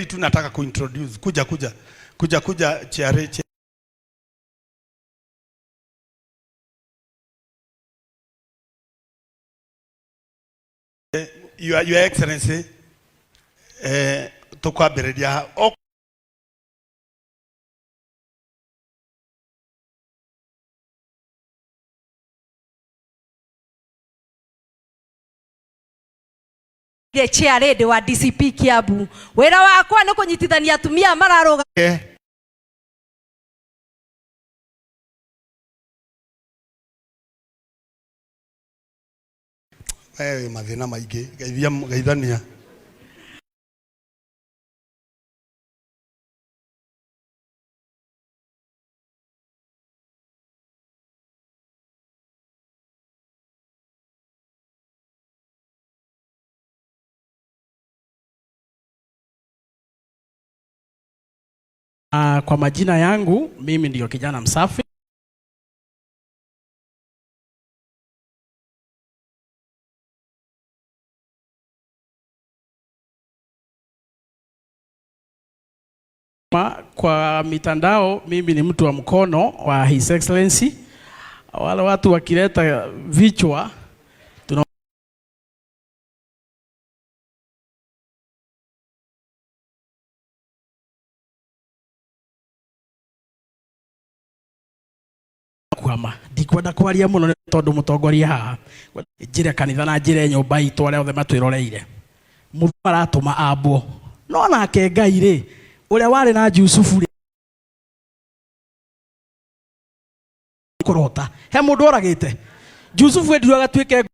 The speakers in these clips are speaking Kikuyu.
Tu nataka kuintroduce kuja kuja kuja kuja chiare Your Excellency, tukwambĩrĩria o chair lady wa DCP Kiambu. Wĩra wakwa nĩ kũnyitithania atumia mararũga. Wewe mathĩna maingĩ, geithia geithania. Kwa majina yangu mimi ndiyo kijana msafi. Kwa mitandao mimi ni mtu wa mkono wa His Excellency. Wale watu wakileta vichwa tuna kwama ndikwenda kwaria muno tondu mutongoria haha njire kanitha na njire nyumba itu aria othe matwiroreire muthu aratuma ambwo no nake Ngai ri uria wari na Jusufu ri kurota he mundu oragite Jusufu endirwo agatuike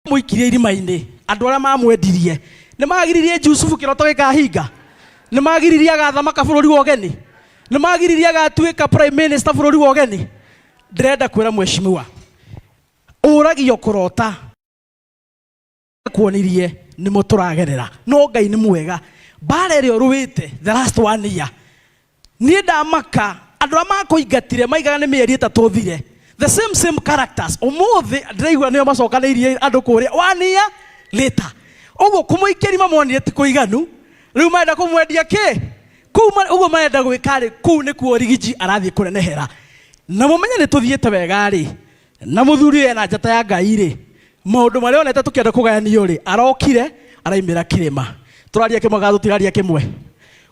muikirie irima-ini andu aria mamwendirie ni magiririe Jusufu kiroto gikahinga ni magiririe agathamaka bururi wa ugeni ni magiririe agatuika prime minister bururi wa ugeni. Ndirenda kwira mheshimiwa uragio kurota kuonirie nimo turagerera no Ngai ni mwega mbara ĩrĩa ũrũĩte the last one year niĩ ndamaka andũ arĩa makũingatire maigaga nĩ mĩeri 3 thire the same same characters ũmũthĩ ndĩraigua nĩo macokanĩirie andũ kũrĩa one year later ũguo kũmũikĩria mamonire ti kũiganu rĩu marenda kũmwendia kĩ kũu ũguo marenda gwĩka rĩ kũu nĩkuo Rigiji arathiĩ kũnenehera na mũmenye nĩ tũthiĩte wega rĩ na mũthuri ena njata ya Ngai rĩ maũndũ marĩa onete tũkĩenda kũgayanio rĩ arokire araimĩra kĩrĩma tũraria kĩmwe kana tũtiraria kĩmwe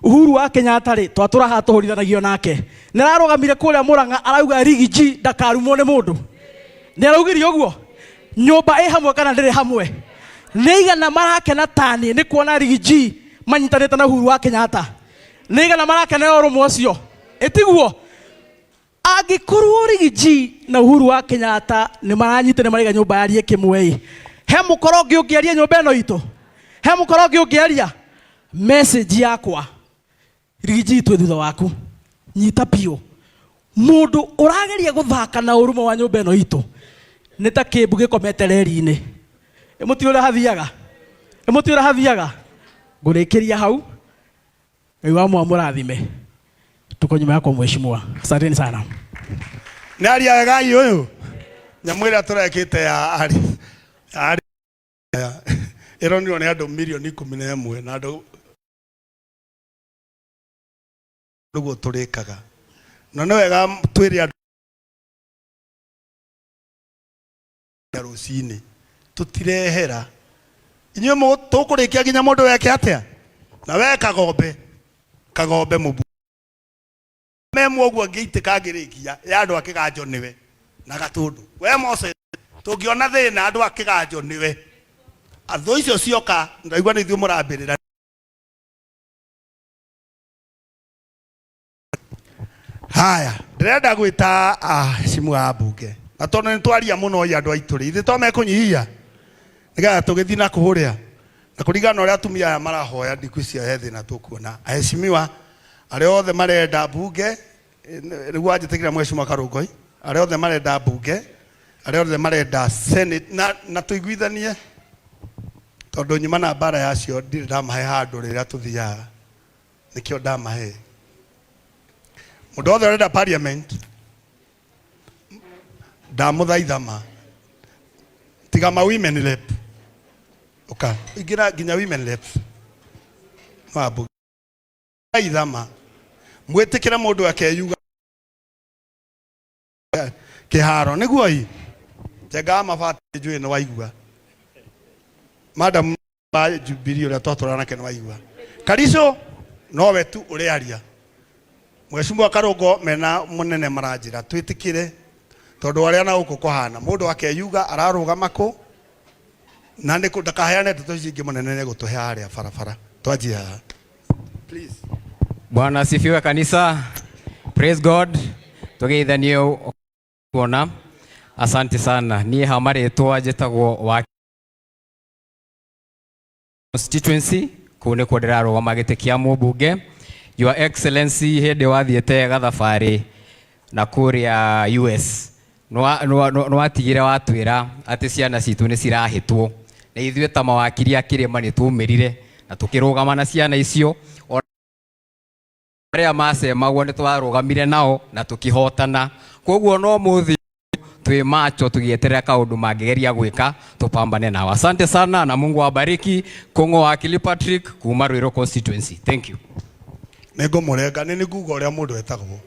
Uhuru wa Kenyatta rĩ twatũra haha tũhũrithanagio nake nĩ ararũgamire kũrĩa Mũrang'a arauga Rigiji ndakarumwo nĩ mũndũ nĩ araugire ũguo nyũmba ĩ hamwe kana ndĩrĩ hamwe nĩ igana marakena tani nĩ kuona Rigiji manyitanĩte na Uhuru wa Kenyatta nĩ igana marakenera ũrũmwe ũcio ĩtiguo angĩkorwo Rigiji na Uhuru wa Kenyatta nĩ maranyita nĩ maraiga nyũmba yarie kĩmwe ĩ he mũkoro ũngĩ ũngĩaria nyũmba ĩno itũ he mũkoro ũngĩ ũngĩaria message yakwa Rigiji twĩ thutha waku nyita biũ mũndũ ũrageria gũthaka na ũrũmwe wa nyũmba ĩno itũ nĩ ta kĩmbu gĩkomete reri-inĩ ĩmũtiĩ ũrĩa hathiaga ĩmũtiĩ ũrĩa hathiaga ngũrĩkĩria hau Ngai wa mwamũrathime tuko nyuma yako mheshimiwa asanteni sana. Nĩ aria wega ũyũ nyamũ ĩrĩa tũrekĩte ya ari ari ĩronirwo nĩ andũ mirioni 11 na andũ nĩguo tũrĩkaga na nĩ wega twĩre andũ rũcinĩ tũtirehera inyuĩ tũkũrĩkia nginya mũndũ weke atĩa na we kagombe kagombe mũbu memwe ũguo ngĩitĩka ngĩrĩkia ya andũ a kĩganjo nĩwe na gatũndũ we Mose tũngĩona thĩna andũ a kĩganjo nĩwe athũ icio cioka ndaigua nĩ ithuĩ mũrambĩrĩra. Haya ndĩrenda gwĩta aheshimiwa a mbunge na tondũ nĩ twaria mũno ĩ andũ aitũ rĩ ithuĩ to mekũnyihia nĩgetha tũgĩthiĩ na kũrĩa na kũringana na ũrĩa atumia aya marahoya ndikwicia he thĩna tũkuona. Aheshimiwa arĩa othe marenda mbunge nĩguo anjĩtĩkĩra mheshimiwa Karũngoi arĩa othe marenda mbunge arĩa othe marenda senate na tũiguithanie tondũ nyuma na mbara yacio ndirĩ ndamahe handũ rĩrĩa tũthiaga nĩkĩo ndamahe mũndũ wothe ũrenda parliament ndamũthaitha ma tiga ma women rep Ũka ingĩra nginya women rep no ambunge ithama mwĩtĩkĩre mũndũ akeyuga kĩharo nĩguo i Njenga wa Mabati njũĩ nĩ waigua madam wa Jubilee ũrĩa twatũra nake nĩ waigua Karico nowe tu ũrĩaria. Mheshimiwa Karungo mena munene maranjira twitikire tondu aria na guku kuhana mundu akeyuga ararugama ku na ni ndakaheane ndeto ici ingĩ munene nĩ egũtũhe harĩa barabara twanjie haha. Please. Bwana asifiwe kanisa. Praise God. Tugeithanie kuona. Asante sana. Niĩ ha marĩtwa njĩtagwo wa constituency kũu nĩkuo ndĩrarũgama gĩtĩ kĩa mũmbunge. Your Excellency hĩndĩ wathiĩte gathabarĩ na kũrĩa US nĩwatigire watwĩra atĩ ciana citũ nĩ cirahĩtwo na ithuĩ ta mawakiri a kĩrĩma nĩ tumĩrire na tũkĩrũgama na ciana icio arĩa macemagwo nĩ twarũgamire nao na tũkĩhotana. Koguo no mũthĩ twĩ macho tũgĩeterera kaũndũ mangĩgeria gwĩka tupambane nao. Asante sana na Mungu awabariki. Kung'o wa Akili Patrick kuma Ruiru constituency. Thank you. Nĩ ngũmũrenga nĩ nguga ũrĩa mũndũ etagwo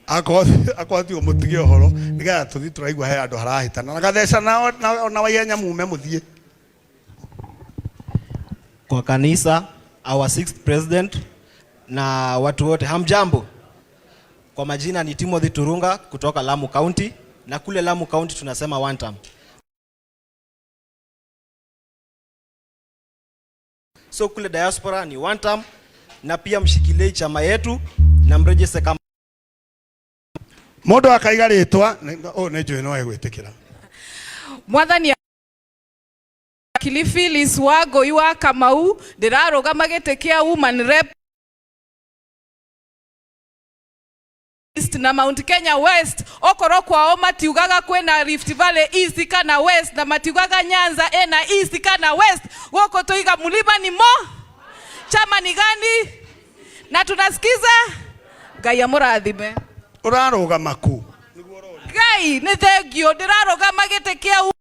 akorwo ti mũtige ũhoro nĩgetha tũthiĩ tũraigua he andũ harahĩtana na gatheca na waihenya mume mũthiĩ. Kwa kanisa, our sixth president na watu wote, hamjambo. Kwa majina ni Timothy Turunga kutoka Lamu County, na kule Lamu County tunasema one term. So kule diaspora ni one term, na pia mshikilie chama yetu na mrejeshe kama Mundu akaiga ritwa oh nĩ njũĩ no egwĩtĩkĩra. Mwathani Kilifi Liz Wangũi wa Kamau ndĩrarũgama gĩtĩ kĩa woman rep East na Mount Kenya West. Okorwo kwao matiugaga kwĩna Rift Valley East kana West na matiugaga Nyanza ĩna East kana West, gũkũ tuiga mlima ni mo chama ni gani na tunasikiza. Ngai amũrathime. Ũrarũgama kũ? Ngai nĩ thengio ndĩrarũgama gĩtĩ kĩa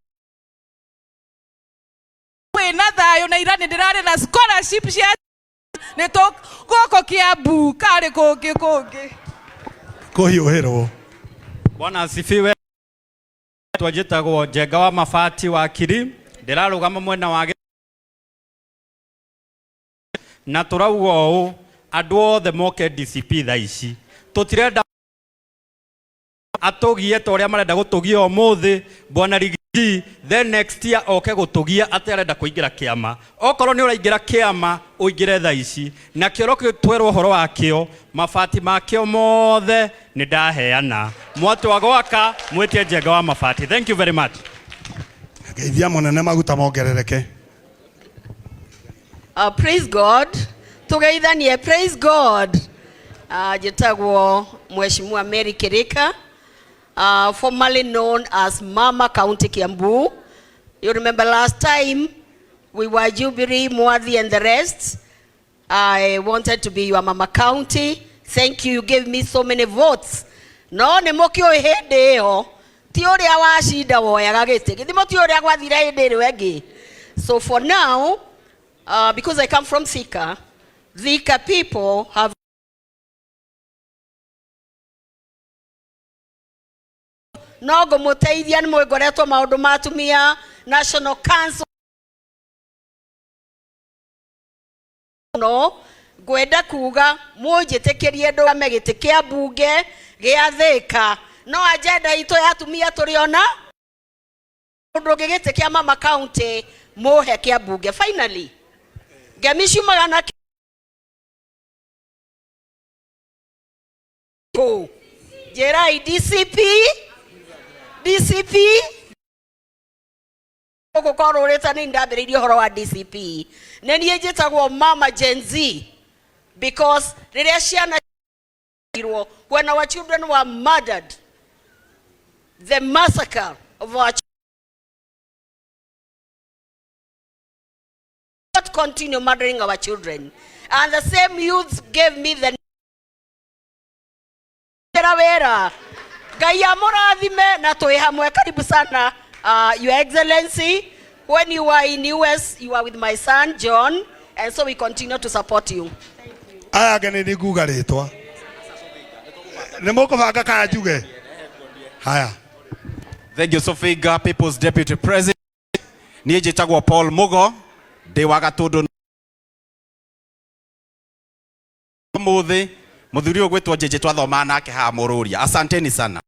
wĩna thayũ na ira nĩ ndĩrarĩ na scholarship cia nĩ tũ gũkũ Kiambu karĩ kũngĩ kũngĩ. Kũhiũhĩrwo. Bwana asifiwe. Twanjĩtagwo Njenga wa Mabati wa Kiri ndĩrarũgama mwena wa na tũrauga ũũ andũ othe moke DCP thaa ici tũtirenda atũgie ta ũrĩa marenda gũtũgia ũmũthĩ bwana Rigiji, then next year oke gũtũgia atĩ arenda kũingĩra kĩama. Okorwo nĩ ũraingĩra kĩama ũingĩre thaa ici na kĩoro kĩu twerwo ũhoro wakĩo mabati makĩo mothe nĩ ndaheana mwatwa gwaka mwĩtie Njenga wa Mabati. Thank you very much. Ngeithia mũnene maguta mongerereke. Praise God. Tugeithanie, praise God. Njĩtagwo Mheshimiwa Mary Kirika, formerly known as Mama County Kiambu. You remember last time we were Jubilee, Mwathi and the rest. I wanted to be your Mama County. Thank you, you gave me so many votes. No, nĩ mũkĩũĩ hĩndĩ ĩyo ti ũrĩa wacinda woyaga gĩtĩ gĩthimo ti ũrĩa gwathire hĩndĩ ĩrĩa ĩngĩ. So for now, because I come from Thika, Thika people have no ngũmũteithia nĩ mũĩ ngoretwo maũndũ ma atumia National Council no ngwenda kuga mũnjĩtĩkĩrie ndũgame gĩtĩ kĩa mbunge gĩa Thika no agenda itũ ya atumia tũrĩ ona mũndũ ũngĩ gĩtĩ kĩa Mama County mũhe kĩa mbunge. Finally ngemi ciumaga na kũ njĩrai DCP DCP gũkũ korũrĩte nĩ ndambĩrĩirie ũhoro wa DCP nĩ niĩ njĩtagwo Mama Gen Z because rĩrĩa ciana irwo when our children were murdered, the massacre of our not continue murdering our children, and the same youths gave me the wĩra. Ngai amũrathime na twĩ hamwe. Karibu sana, Your Excellency. When you were in US, you were with my son, John, and so we continue to support you. Aya angĩ nĩ nguga rĩtwa nĩ mũkũbanga kana njuge haya. Thank you, Sofiga, People's Deputy President. Niĩ njĩtagwo Paul Mugo, ndĩ wa Gatũndũ mũthĩ mũthuri ũyũ gwĩtwo Njenje twathomaga nake haha Mũrũria. Asanteni sana.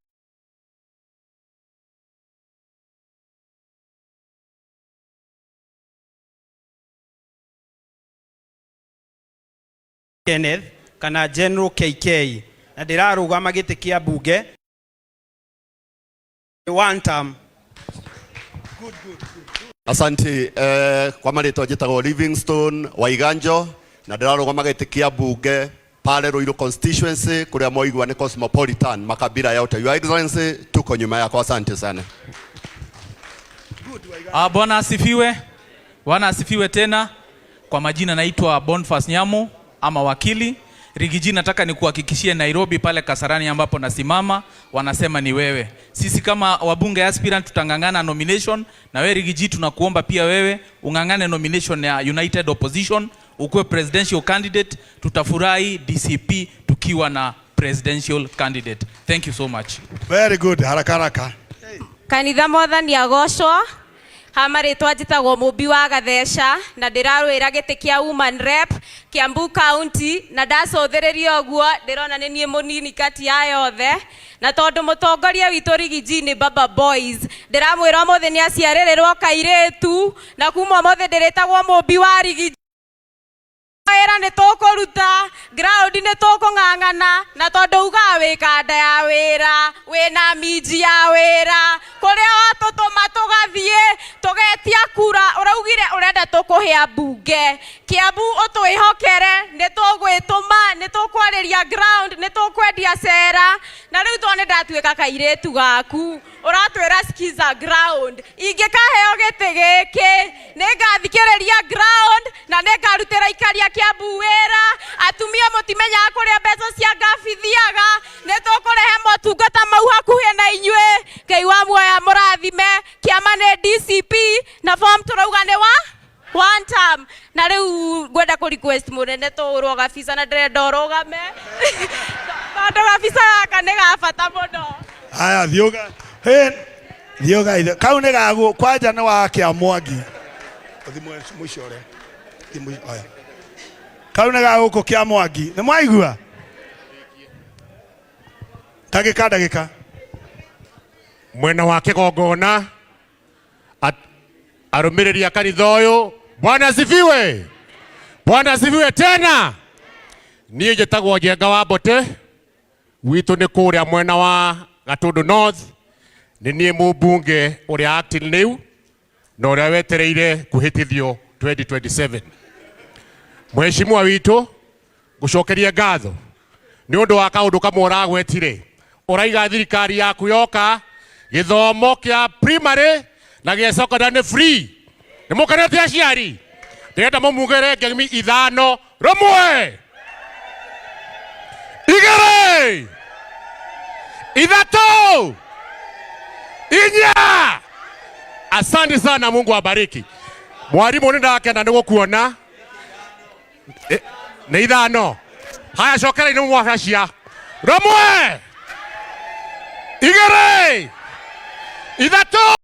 Kenneth kana General KK na ndĩrarũgama gĩtĩ kĩa mbunge one term. Asante kwa marĩtwa njĩtagwo Livingstone Waiganjo na ndĩrarũgama gĩtĩ kĩa mbunge pale Ruiru constituency kũrĩa moigua nĩ cosmopolitan makabila yote. Your Excellency, tuko nyuma yako. Asante sana. Bwana asifiwe. Bwana asifiwe tena. Kwa majina naitwa Boniface Nyamu ama wakili. Riggy G, nataka nikuhakikishie Nairobi pale Kasarani ambapo nasimama wanasema ni wewe. Sisi kama wabunge aspirant tutang'ang'ana nomination na wewe Riggy G, tunakuomba pia wewe ung'ang'ane nomination ya United Opposition, ukuwe presidential candidate. Tutafurahi DCP tukiwa na presidential candidate. Thank you so much. Very good, haraka haraka. Kanitha mwathani agocwo. Ha marĩtwa njĩtagwo Mũmbi wa Gatheca na ndĩrarũĩra gĩtĩ kĩa woman rep Kiambu County, na ndacũthĩrĩria ũguo ndĩrona nĩ niĩ mũnini kati ya yothe, na tondũ mũtongoria witũ Riggy G nĩ Baba Boys, ndĩramwĩra ũmũthĩ nĩ aciarĩrĩrwo kairĩtu, na kuma ũmũthĩ ndĩrĩtagwo Mũmbi wa Riggy G. Wĩra nĩ tũkũruta ground, nĩ tũkũng'ang'ana, na tondũ ugaga wĩ kanda ya wĩra, wĩna minji ya wĩra, kũrĩa watũtũma tũgathiĩ tũgetia kura. Ũraugire ũrenda tũkũhe mbunge Kiambu, ũtwĩhokere, nĩ tũgwĩtũma, nĩ tũkwarĩria ground, nĩ tũkwendia cera, na rĩu to nĩ ndatuĩka kairĩtu gaku ũratwĩra skiza ground. Ingĩkaheo gĩtĩ gĩkĩ nĩ ngathikĩrĩria ground na nĩ ngarutĩra ikaria Kiambu wĩra. Atumia mũtimenyaga kũrĩa mbeca cia ngabithiaga, nĩ tũkũrehe motungata mau hakuhĩ na inyuĩ. Ngai wa muoya mũrathime. Kĩama nĩ DCP na form tũrauga nĩ wa one term, na rĩu ngwenda kũ request mũnene tũhũrwo gabica, na ndĩrenda ũrũgame tondũ gabica gaka nĩ ga bata mũno. Haya, thiũga he thiũga ithe kau nĩ gaguo kwanja nĩ wa kĩa Mwangi. Ũthi mũico ũrĩa. Thiĩ mũico, oya. Kau nĩ ga gũkũ kĩa Mwangi, nĩ mwaigua? Ndagĩka ndagĩka. Mwena wa kĩgongona arũmĩrĩri a kanitha ũyũ, Bwana asifiwe, Bwana asifiwe tena. Niĩ njĩtagwo Njenga wa Mbote, witũ nĩ kũrĩa mwena wa Gatundu North. Nĩ niĩ mũmbunge ũrĩa acting rĩu na ũrĩa wetereire kwĩhĩtithio 2027. Mheshimiwa witũ, ngũcokerie ngatho nĩ ũndũ wa kaũndũ kamwe ũragwetire, ũraiga thirikari yaku yoka gĩthomo kĩa primary na gĩa secondary nĩ free. Nĩ mũkenete aciari? Ndĩrenda mũmugĩre ngemi ithano. Rũmwe, igĩrĩ, ithatũ, inya. Asante sana, Mungu abariki. Mwalimu, nĩ ndakena nĩ gũkuona. Nĩ ithano. Haya, cokerai nĩ mwacacia. Rũmwe, igĩrĩ, ithatũ.